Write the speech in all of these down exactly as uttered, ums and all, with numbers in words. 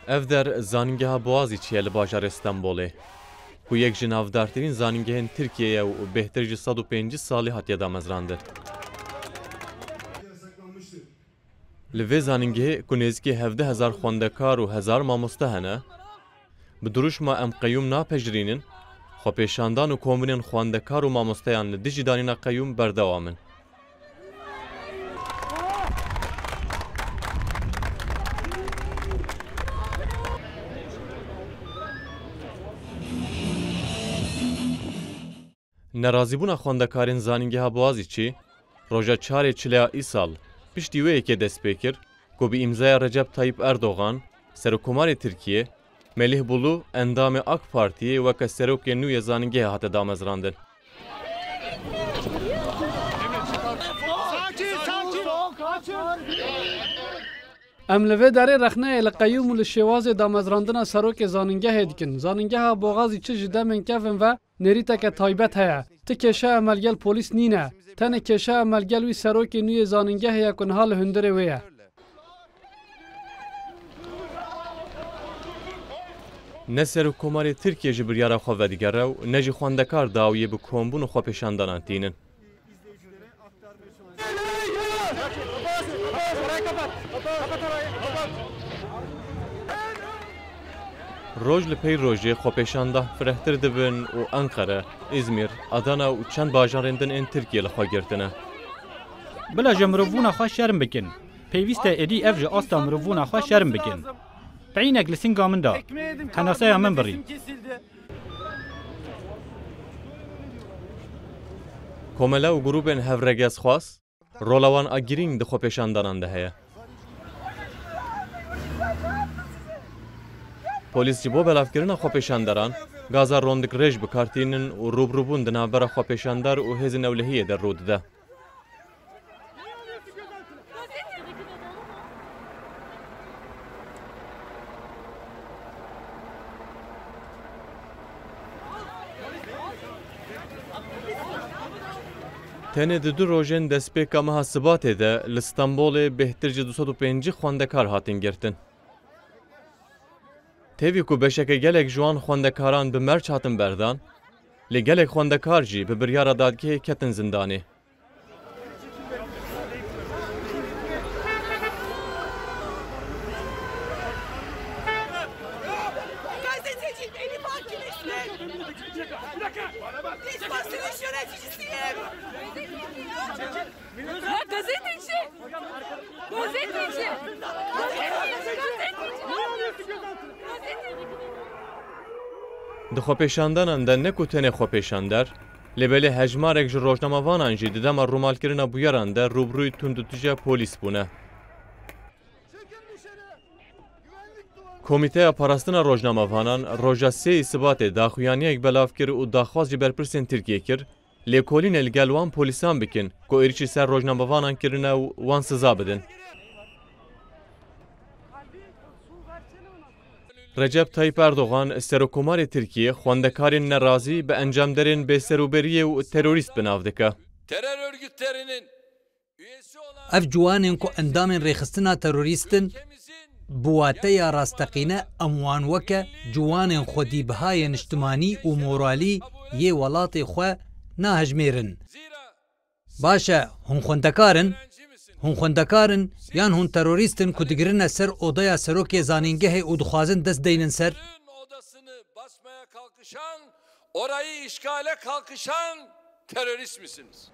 Ev der zanîngeha Boğaziçi'ye li bajarê Stenbolê, ku yek ji navdartirîn zanîngehên Tirkiyê ye û bêhtir ji sed û pêncî salî hatiye damezrandin. Li vê zanîngehê ku nêzîkî hevdeh hezar xwendekar û hezar mamoste hene, bi dirûşma Em qeyûm napejirînin, xwepêşandan û kombûnên xwendekar û mamosteyan li dijî danîna qeyûm berdewam in. Nerazîbûna xwendekarên Zanîngeha Boğaziçi roja çarê Çileya îsal piştî wê yekê dest pê kir ku bi îmzaya Recep Tayyip Erdogan, Serokkomarê Tirkiyê, Melih Bulu, endamê AK Partiyê, weke serokê nû yê zanîngehê hate damezrandin. Em li vê derê rexneyê li qeyûm û li şêwazê damezrandina serokê zanîngehê dikin. Zanîngeha Boğaziçi ji demên kevin ve nêrîteke taybet heye. Ti kêşeya me li gel polîs nîne. Tenê kêşeya me li gel wî serokê nû yê zanîngehê ye ku niha li hundirê wê ye. Ne Serokkomarê Tirkiyê ji biryara xwe vedigere û ne jî xwendekar dawiyê bi kombûn û xwepêşandanan tînin. Roj li pey rojê xwepêşandan firehtir dibin û Enqere, Îzmîr, Adana û çend bajarên din ên Tirkiyê li xwe girtine. Bila ji mirovbûna xwe şerm bikin. Pêwîst e êdî ev ji asta mirovbûna xwe şerm bikin. Peyînek li singa min da. Henaseya min birî. Komele û grûbên hevregezxwaz rola wan a girîng di xwepêşandanan de heye. Polîs ji bo belavkirina xwepêşandaran gaza rondik rêj bi kar tînin û rûbirûbûn di navbera xwepêşandar û hêzên ewlehiyê de rû dide. Tenê di du rojên destpêka meha Sibatê de li Stenbolê bêhtir ji du sed û pêncî xwendekar hatin girtin. Tevî ku beşeke gelek ji wan xwendekaran bi merc hatin berdan, lê gelek xwendekar jî bi biryara dadgehê ketin zindanê. Gazeteci, benim aktivistim. Biz basın yöneticisiyim. Ya gazeteci! Gazeteci! Gazeteci! Gazeteci! Di xwepêşandanan de ne ku tenê xwepêşander, lê belê hejmarek ji rojnamevanan jî di dema rûmalkirina bûyeran de rûbirûyî tundûtîja polîs bûne. Komîteya Parastina Rojnamevanan roja sêyî Sibatê daxuyaniyek belav kir û daxwaz ji berpirsên Tirkiyê kir, lêkolînê li gel wan polîsan bikin ku êrîşî ser rojnamevanan kirine û wan siza bidin. Recep Tayyip Erdogan, Serokkomarê Tirkiyê, xwendekarên nerazî bi encamderên bêserûberiyê û terorîst bi nav dike. Terör örgütlerinin üyesi olan Ev ciwanên ku endamên rêxistina terorîst in, ülkemizin bi wateya rasteqîne em wan weke ciwanên xwedîbihayê niştimanî û moralî yê welatê xwe nahejmêrin. Zira Baş e, hûn xwendekar in? Hûn xwendekar in yan hûn terorîst in ku digirine ser odeya serokê zanîngehê û dixwazin dest deynin ser? Odasını basmaya kalkışan, orayı işgale kalkışan terörist misiniz?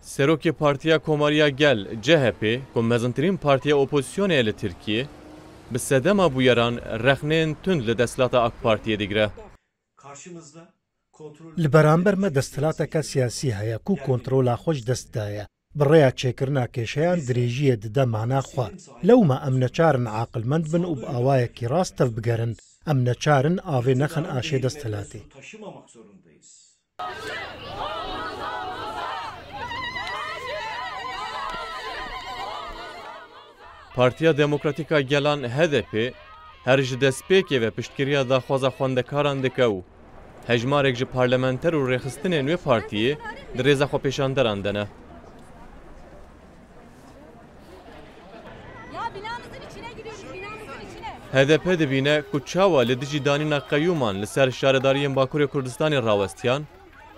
Serokê Partiya Komariya Gel, C H P, ku mezintirîn partiya opozisyonê ye li Tirkiyê, bi sedema bûyeran rexneyên tund li desthilata AK Partiyê digire. Karşımızda kontrol Li beramber me desthilateke siyasî heye ku kontrola xwe ji dest daye. Bi rêya çêkirina kêşeyan dirêjiyê dide mana xwe. Lewma em neçar in aqilmend bin û bi awayekî rast tevbigerin. Em neçar in avê nexin aşê desthilatê. Taşımamak zorundayız. Partiya Demokratîk a Gelan, H D P, her ji destpêkê ve piştgiriya daxwaza xwendekaran dike û Hejmarek ji parlamenter û rêxistinên wê partiyê di rêza xwepêşanderan de ne. H D P dibîne ku çawa li dijî danîna qeyûman li ser şaredariyên Bakurê Kurdistanê rawestiyan,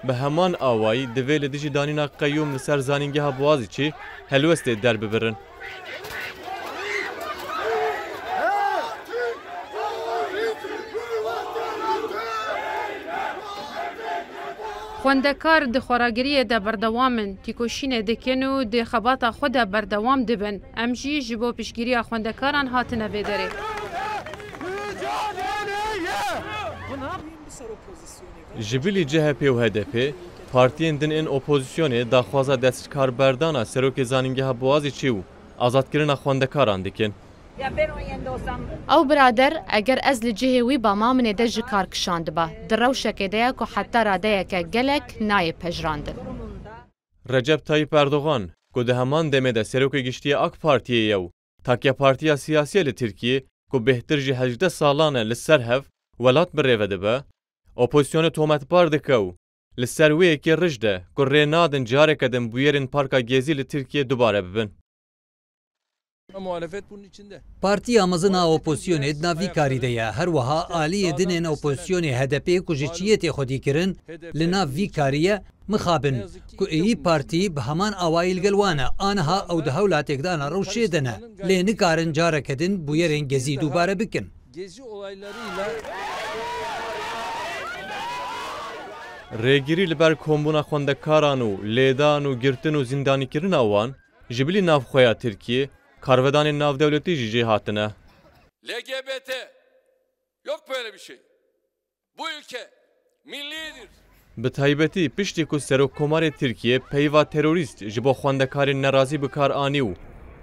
bi heman awayî divê li dijî danîna qeyûm li ser Zanîngeha Boğaziçi helwestê derbibirin. Xwendekar di xweragiriyê de berdewam in, tîkoşînê dikin û di xebata xwe de berdewam dibin. Em jî ji bo piştgiriya xwendekaran hatine vê derê. Ji bilî C H P û H D P, partiyên din ên opozisyonê daxwaza destkarberdana serokê Zanîngeha Boğaziçi û azadkirina xwendekaran dikin. Ew birader, eger ez li cihê wî ba, ma min ê dest ji kar kişandiba. Di rewşekê de ye ku heta radeyeke gelek nayê pejirandin. Recep Tayyip Erdogan, ku di heman demê de serokê giştî yê AK Partiyê ye û takiya partiya siyasî ye li Tirkiyê, ku bêhtir ji hejdeh salan e li ser hev welat bi rê ve dibe, opozîsyonê tometbar dike û li ser wê yekê rij de ku rê nadin careke din bûyerên Parka Gezî li Tirkiyê dubare bibin. Muhalefet bunun içinde. Partiya mezin a opozisyonê di nav vî karî de ye. Her wiha aliyê din ên opozisyonê H D P ku ji çiyê tê xwedî kirin, li nav vî karî ye, mixabin ku êyî partî bi heman awayî li gel wan e. Aniha ew di hewla têkdana rewşê de ne. Lê nikarin careke din bûyerên Gezî dubare bikin. Gezi olaylarıyla Rêgirî li ber kombûna xwendekaran û lêdan û girtin û zîndanîkirina wan ji bilî navxweya Tirkiyê, karvedanên navdewletî jî jê hatine. L G B T, yok böyle bir şey. Bu ülke millidir. Bi taybetî piştî ku Serokkomarê Tirkiyê peyva terorîst ji bo xwendekarên nerazî bi kar anî û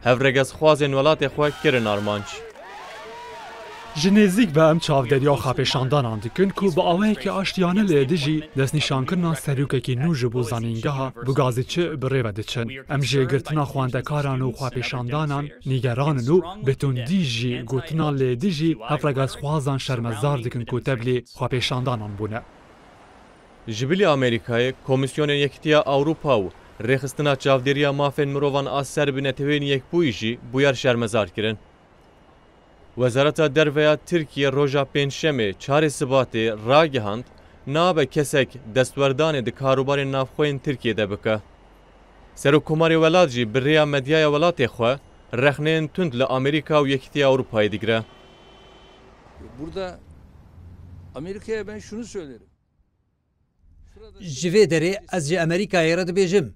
hevregezxwazên welatê xwe kirin armanc. Ji nêzîk ve em çavderiya xwepêşandanan dikin ku bi awayekî aştiyane li êdî jî destnîşankirina serokekî nû ji bo zanîngeha Boğaziçi bi rê ve diçin. Em ji girtina xwendekaran û xwepêşandanan nîgeran in û bi tundî jî gotina li êdî jî hevregezxwazan şermezar dikin ku tevlî xwepêşandanan bûne. Ji bilî Amerîkayê, Komîsyonên Yekîtiya Ewropa û Rêxistina Çavdêriya Mafên Mirovan a ser bi Neteweyên Yekbûyî jî bûyer şermezar kirin. Wezareta Derve ya Tirkiyê roja Pêncşemê, çarê Sibatê, ragihand, nabe kesek destwerdanê di karûbarên navxwe yên Tirkiyê de bike. Serokkomarê welat jî bi rêya medyaya welatê xwe rexneyên tund li Amerîka û Yekîtiya Ewropayê digire. Burada Amerika'ya ben şunu söylerim. Ji vê derê ez ji Amerîkayê re dibêjim,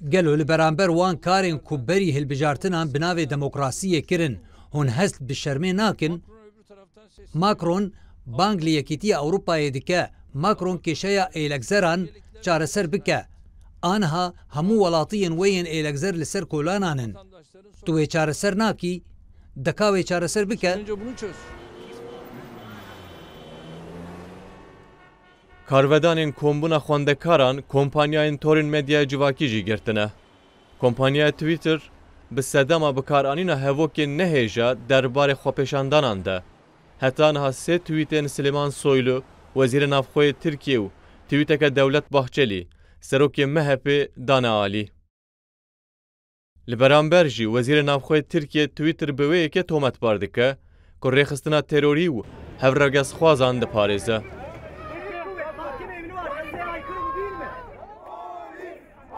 gelo li beramber wan karên ku berî hilbijartinan bi navê demokrasiyê kirin, hûn hest bi şermê nakin? Macron bang li Yekîtiya Ewropayê dike, Macron kêşeya êlekzeran çareser bike. Aniha hemû welatiyên wê yên êlekzer li ser kolanan in. Tu wê çareser nakî? Deka wê çareser bike? Önce bunu çöz. Karvedanên kombûna xwendekaran kompanyayên torên medyaya civakî jî girtine. Kompanyaya Twitter bi sedema bikaranîna hevokên nehêja derbarê xwepêşandanan de, heta niha sê tweetên Silêman Soylu, Wezîrê Navxwe yê Tirkiyê û tweeteke Dewlet Bahçelî, serokê M H P, dane alî. Li beramber jî Wezîrê Navxwe yê Tirkiyê Twitter bi wê yekê tometbar dike ku rêxistina terorî û hevregezxwazan diparêze.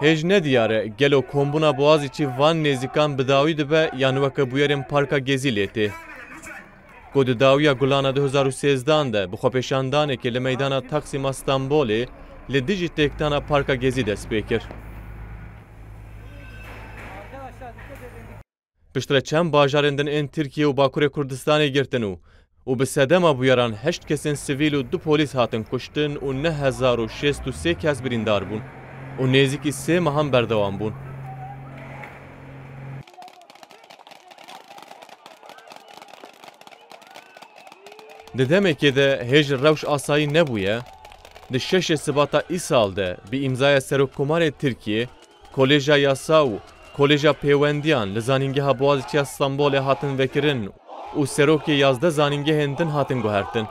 Hêj nediyar e, gelo kombûna Boğaziçi van nêzîkan bi dawî dibe yan weke bûyerên Parka Gezî lê tê, ku di dawiya Gulana du hezar û sêzdehan de bi xwepêşandanekê li meydana Taksim a Stenbolê li dijî têkdana Parka Gezî dest pê kir. Piştre çend bajarên din ên Tirkiye û Bakurê Kurdistanê girtin û û bi sedema bûyeran heşt kesên sivîl û du polîs hatin kuştin û neh hezar û şêst û sê kes birîndar bûn û nêzîkî sê mehan berdewam bûn. Di demekê de hêj rewş asayî nebûye, di şeşê Sibata îsal de bi îmzaya Serokkomarê Tirkiyê, Koleja Yasa û Koleja Pêwendiyan li Zanîngeha Boğaziçiya Stenbolê hatin vekirin û serokê yazdeh zanîngehên din hatin guhertin.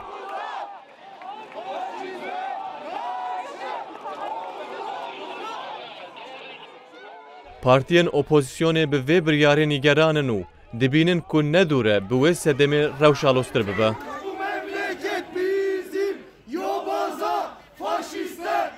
Partiyên opozîsyonê bi vê biryarê nîgeran in û dibînin ku ne dûr e bi wê sedemê rewş aloztir bibe. Bu memleket bizim yobaza, faşiste,